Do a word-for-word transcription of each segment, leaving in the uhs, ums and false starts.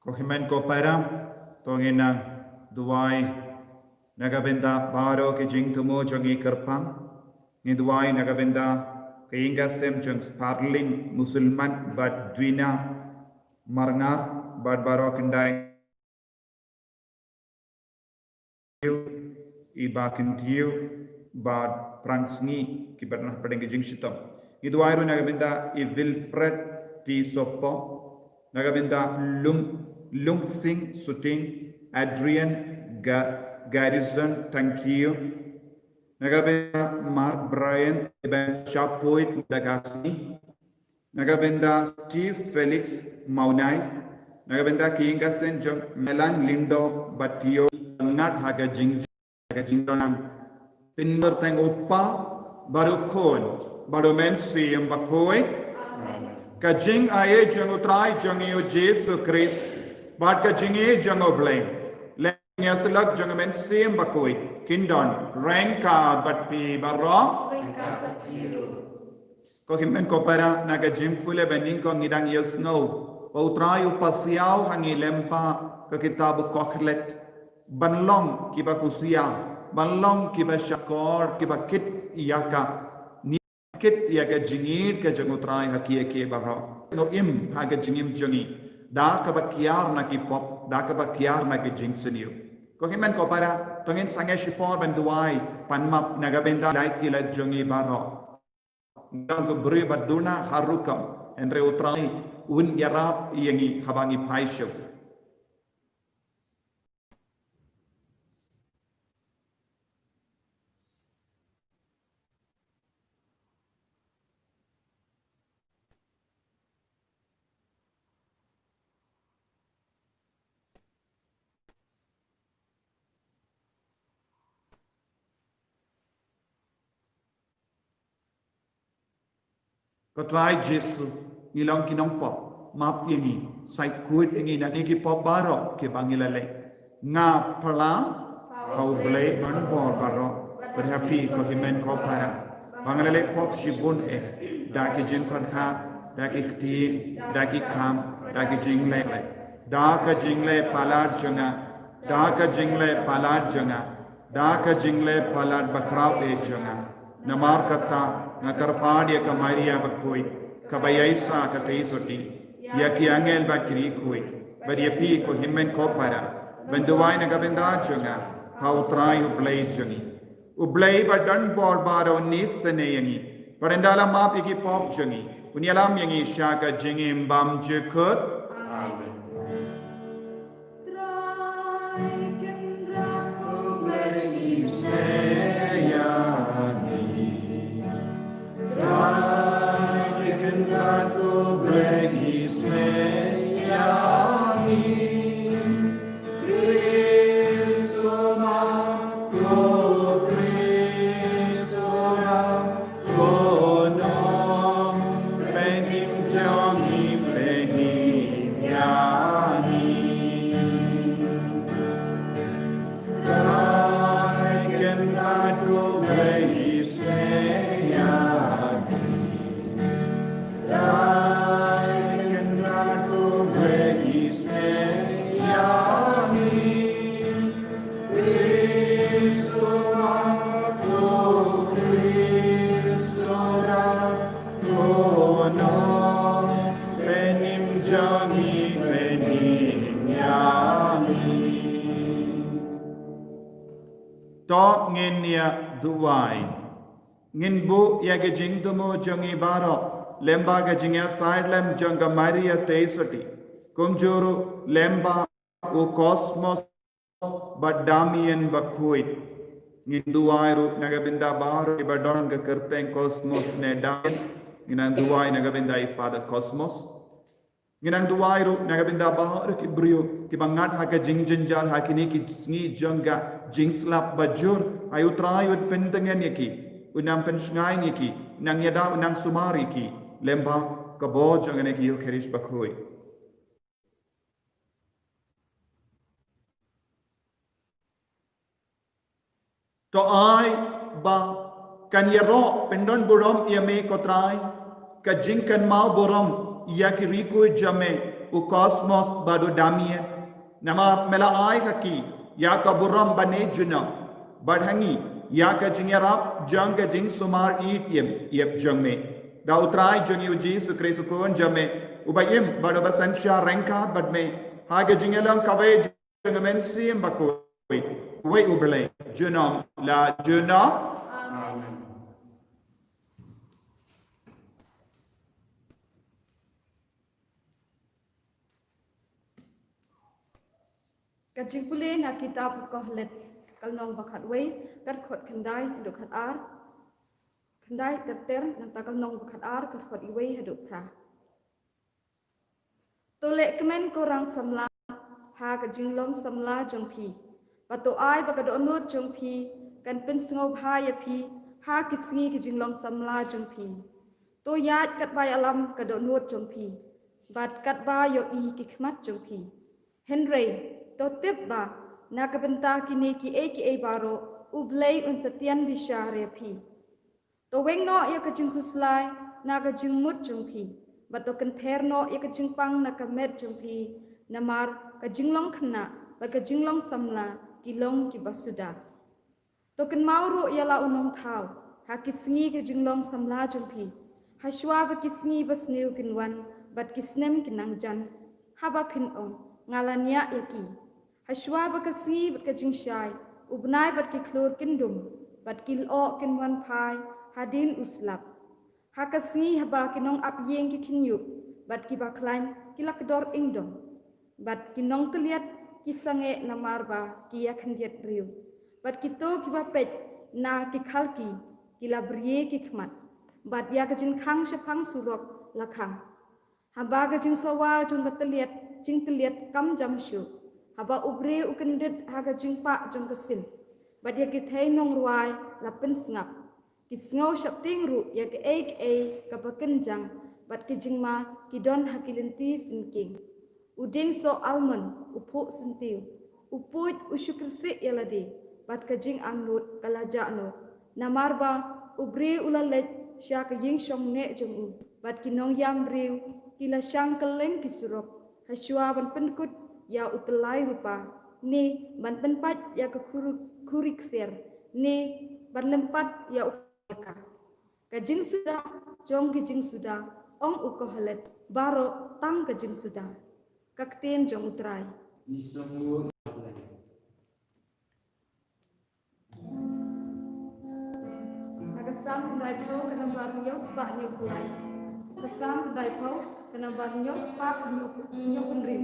Ko hynmen ko para, to ngin nang duwai na ka bynta baroh ki jingthmu jong ngi kyrpang. Ngi duwai na ka bynta ka ïing ka sem jong Sparling Musulman bad Dwina Marngar bad baroh khyndai i Bah Kyntiew bad Prangsngi kiba don hapdeng ka jingshitom. Ngi duwai ruh na ka bynta i Wilfred T Sopo, na ka bynta Lung, Lungsing Suting, Adrian Ga-, Garrison Tangkiew, na ka bynta Mark Brian, Eben Chapoit Dagasi, na ka bynta Steve Felix Mawnai, na ka bynta ki ïing ka sem jong Melan Lindo Batio, ngat ha ka jing, ha ka jingdonang. Pynmyntoi u Kpa, bad u Khun, bad u Mynsiem Bakhuid. Ka jingaiei jong u Trai jong ngi u Jisu Khrist, bad ka jingïeit jong u Blei, lem ïa ka ïasyllok jong u Mynsiem Bakhuid, kin don ryngkat bad phi baroh. Ryngkat bad phi ruh. Ko hynmen ko para, na ka jingpule ba nyngkong ngi dang ïohsngew ba u Trai u pasiaw ha ngi lem bad ka kitab u Kohelet ban long kiba kusiah, ban long kiba shakor, kiba kit ïa ka, kit ïa ka jingïeit ka jong u Trai ha kiei kiei baroh. Ngi im ha ka jingim jong ngi. da kaba kiar na ki pop, da kaba kiar na ki jingsniew. Ko hynmen ko para, to ngin sangeh shipor ban duwai pan map na ka bynta ki lait ki lait jong ngi baroh. Ngam ko briew ba duna ha rukom, hynrei U Trai un ïarap ïa ngi haba ngi phai shuh. Ko Trai Jisu, ngi long ki nongpop, map ïa ngi, sait khuid ïa ngi na ki pop baroh kiba ngi la leh. Nga pyrshang ha U Blei ba donbor baroh, bad ha phi ko hynmen ko para, ba nga la leh pop shibun eh, da ki jingpyrkhat, da ki ktien, da ki kam, da ki jingleh, da ka jingleh palat jong nga, da ka jingleh palat jong nga, da ka jingleh palat bakhraw eh jong nga. Namar kata nga kyrpad ïa ka Maria bakhuid, kaba ïaishah ka Teisotti, ïa ki angel bad ki riewkhuid, bad ïa phi ko hynmen ko para, ban duwai na ka bynta jong nga ha U Trai U Blei jong ngi. U Blei ba donbor baroh un isynei ïa ngi, bad ynda la map ïa ki pop jong ngi, un ïalam ïa ngi sha ka jingim bymjukut. Amen. Trai Kynrad ko Blei isynei ïa ngi. Trai Kynrad ko Blei isynei ïa ngi. Khrist u mat, ko Khrist u mat, ko Nongpynim jong ngi, pynim ïa ngi. Trai Kynrad ko Blei isynei ïa ngi. Trai Kynrad ko Blei isynei ïa ngi. Khrist u mat, ko Khrist u mat, ko Nongpynim jong ngi, pynim ïa ngi. To ngin ïa duwai. Ngin buh ïa ki jingthmu jong ngi baroh lyngba ka jingïasaid lem jong ka Maria Teisotti, kumjuh ruh lyngba u Cosmas bad Damian bakhuid. Ngin duwai ruh na ka bynta baroh kiba don ka kyrteng Cosmas ne Damian. Ngin nang duwai na ka bynta i Father Cosmas. Ngin nang duwai ruh na ka bynta baroh ki briew kiba ngat ha ka jingjynjar ha kine ki sngi jong ka jingslap bajur. Ai U Trai un pyntngen ïa ki, un nang pynshngaiñ ïa ki, nang ïada, un nang sumar ïa ki lyngba ka bor jong kane ka Ïukharist bakhuid. To ai ba kan ïaroh pyndon burom ïa me ko Trai, ka jingkynmaw burom ïa ki riewkhuid jong me, u Cosmas bad u Damian. Namar me la ai ha ki ïa ka burom bane junom, bad ha ngi ïa ka jingïarap jong ka jingsumar ïeit im ïap jong me. Da U Trai jong ngi U Jisu Khrist U Khun jong me, uba im bad uba synshar ryngkat bad me ha ka jingïalong kawei jong ka Mynsiem Bakhuid, uwei U Blei, junom la junom. Amen. Ka jingpule na kitab u Kohelet, ka lynnong ba khatwei, ka dkhot khyndai haduh khatar, khyndai ter ter, nangta ka lynnong ba khatar, ka dkhot iwei haduh phra. To lehkmen ko rang samla ha ka jinglong samla jong phi, bad to ai ba ka dohnud jong phi kan pynsngewbha ïa phi ha ki sngi ka jinglong samla jong phi. To ïaid katba ïalam ka dohnud jong phi, bad katba ïohi ki khmat jong phi. Hynrei to tip ba na ka bynta kine kiei kiei baroh U Blei un sa tian bishar ïa phi. To weng noh ïa ka jingkhuslai na ka jingmut jong phi, bad to kynther noh ïa ka jingpang na ka met jong phi, namar ka jinglong khynnah bad ka jinglong samla ki long kiba suda. To kynmaw ruh ïa la u Nongthaw ha ki sngi ka jinglong samla jong phi, hashwa ba ki sngi basniew kin wan bad ki snem kin nang jan. Haba phin ong, nga la niah ïa ki. Hashwa ba ka sngi bad ka jingshai, u bnai bad ki khlur kin dum, bad ki lyoh kin wan phai hadien u slap. Ha ka sngi haba ki nongap ïing ki khynñiuh, bad ki bakhlaiñ ki la kdor ingdong, bad ki nongtylliat ki sangeh namar ba ki ïa khyndiat briew, bad kito kiba peit na ki khalki ki la brie ki khmat, bad ïa ka jingkhang shaphang surok la khang. Haba ka jingsawa jong ka tylliat, jingtylliat kam jam shuh. Haba u briew u kyndit ha ka jingpah jong ka sim, bad ïa ki thei nongrwai la pynsngap. Ki sngew sheptieng ruh ïa kaei kaei kaba kynjang, bad ki jingma ki don ha ki lynti syngkien. U dieng soh almon u phuh syntiew, u puid u shu kyrsiew ïa lade, bad ka jingangnud ka la jah noh. Namar ba u briew u la leit sha ka ïing shong neh jong u, bad ki nongïam briew ki la shang kylleng ki surok, hashwa ban pynkut ïa u tyllai rupa, ne ban pynpait ïa ka khur-, khuri ksiar, ne ban lympat ïa u ka. Ka jingsuda jong ki jingsuda, ong u Kohelet, baroh tang ka jingsuda. Ka ktien jong u Trai. Na ka Salm hynriewphew ka nambar hynñiew spah hynñiew phew lai. Ka Salm hynriewphew ka nambar hynñiew spah hynñiew, hynñiew hynriew.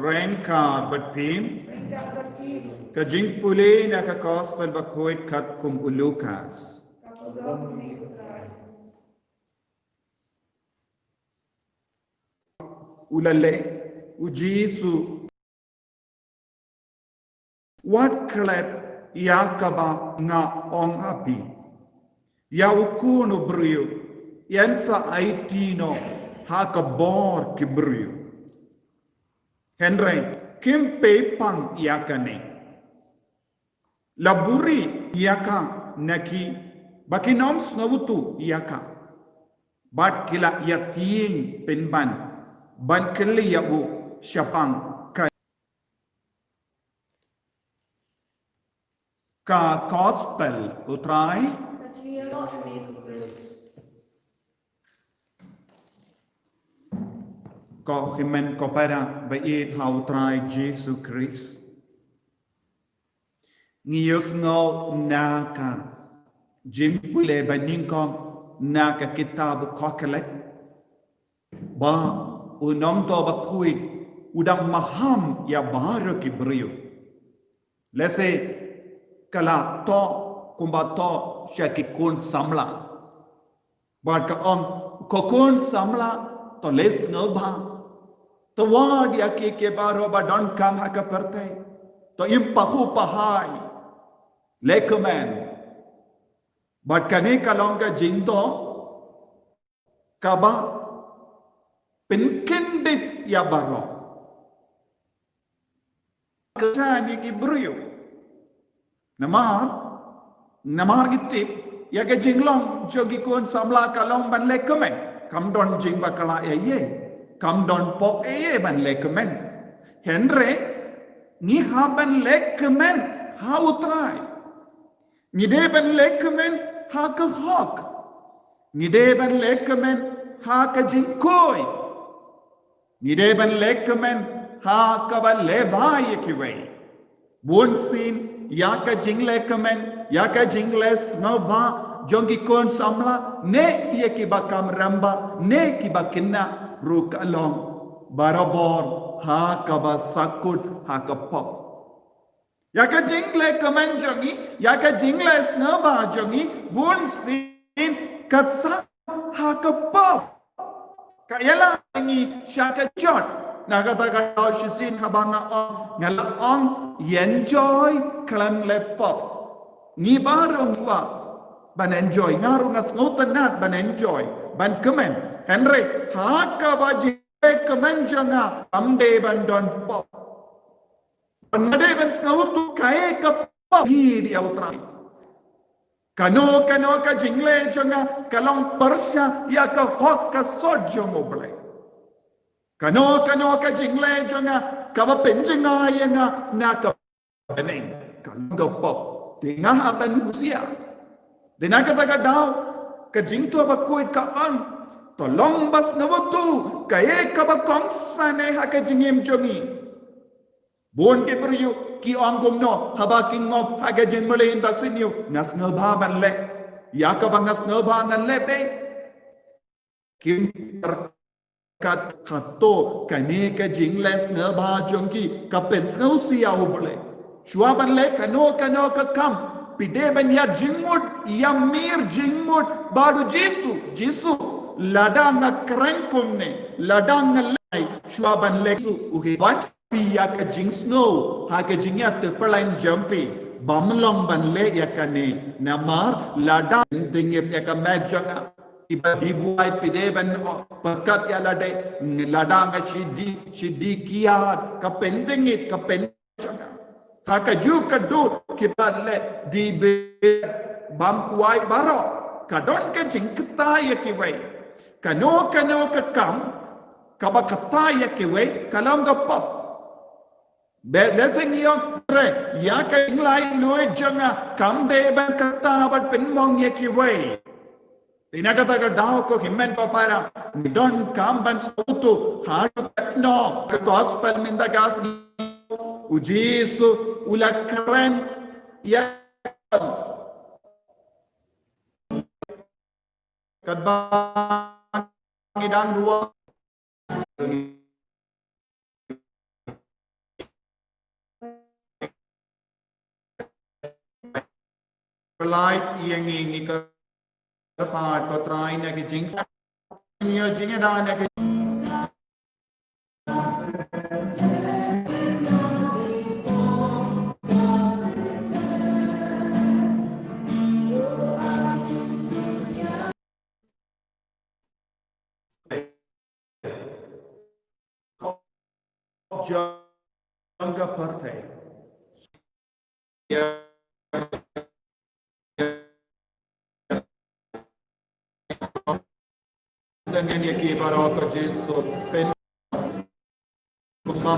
Ryngkat bad phi. Ka jingpule na ka Gospel bakhuid katkum u Lukas. U la leh, u Jisu. Wat klet ïa kaba nga ong ha phi. Ïa u Khun u briew yn sa aiti noh ha ka bor ki briew. Hynrei kim pei pang ïa kane. La buhrieh ïa ka na ki, ba kin ym sngewthuh ïa ka. Bad ki la ïatieng pynban ban kylli ïa u shaphang ka. Ka Gospel u Trai. Ko hynmen ko para ba ïeit ha u Trai Jisu Khrist. Ngi ïohsngew na ka jingpule ba nyngkong na ka kitab Khokhleit ba u nongtuh bakhuid u dang maham ïa baroh ki briew. Lehse ka la thoh kumba thoh sha ki khun samla. Bad ka ong, ko khun samla, to leh sngewbha. To wad ïa ki, ki baroh ba donkam ha ka pyrthei. To im pahuh pahai. Leh kmen. Bad kane ka long ka jingthoh kaba pynkyndit ïa baroh. Ka jani ki briew. Namar, namar ngi tip ïa ka jinglong jong ki khun samla ka long ban leh kmen. Kam don jingbakla ei ei. Kam don pop ei ei ban leh kmen. Hynrei ngi hap ban leh kmen ha u Trai. Ngi dei ban leh kmen ha ka hok. Ngi dei ban leh kmen ha ka jingkhuid. Ngi dei ban leh kmen ha kaba leh bha ïa kiwei. Bunsien ïa ka jingleh kmen, ïa ka jingleh sngewbha jong ki khun samla, ne ïa kiba kam rangbah, ne kiba khynnah ruh ka long barabor ha kaba sahkut ha ka pop. Ïa ka jingleh kmen jong ngi, ïa ka jingleh sngewbha jong ngi, bunsien ka sah ha ka pop. Ka ïalam ngi sha ka jot. Na kata ka daw shisien haba nga ong, nga la ong, enjoy khlem leh pop. Ngi baroh ngi kwah ban enjoy, nga ruh nga sngewtynnat ban enjoy, ban kmen. Hynrei ha kaba jingleh kmen jong nga kam dei ban don pop. Nga dei ban sngewthuh kaei ka pop hi ïa u Trai. Kano kano ka jingleh jong nga ka long pyrshah ïa ka hok ka sot jong U Blei. Kano kano ka jingleh jong nga kaba pynjngai ïa nga na ka bneng ka long ka pop. Te nga hap ban husiar. Te na kata ka daw ka jingtuh bakhuid ka ong, to long ba sngewthuh kaei kaba kongsan ha ka jingim jong ngi. Bun ki briew ki ong kumno haba ki ngop ha ka jingmlien ba sniew, nga sngewbha ban leh ïa kaba nga sngewbha ngan leh beit. Kim pyrkhat hato kane ka jingleh sngewbha jong ki ka pynsngewsih ïa U Blei. Shuwa ban leh kano kano ka kam phi dei ban ïa jingmut, ïa mir jingmut bad U Jisu. Jisu, lada nga kren kumne, lada nga leh, shuwa ban leh, Jisu u ong, wat phi ïa ka jingsngew ha ka jingïatylli jong phi ba ym long ban leh ïa kane. Namar lada dang ïa ka met jong nga, phi ba dih buaid phi dei ban pyrkhat ïa lade, lada nga shi dih, shi dih kiad, ka pyndih, ka pyn jong nga. Ha kajuh ka dur ki ba leh dih bym kwai baroh, ka don ka jingkata ïa kiwei. Kano kano ka kam kaba kata ïa kiwei ka long ka pop. Bad lehse ngi ong re ïa ka jinglaitluid jong nga kam dei ban kata bad pynmong ïa kiwei. Te na kata ka daw ko hynmen ko para, ngi donkam ban sngewthuh haduh katno ka gospel mynta ka sngi U Jisu u la kren ïa katba ngi dang ruh Pynlait ïa ngi, ngi kyrpad ko Trai na ka jing, ïa jingïada na ka jong ka pyrthei. Ngan ïa ki baroh ko Jisu pyn kumba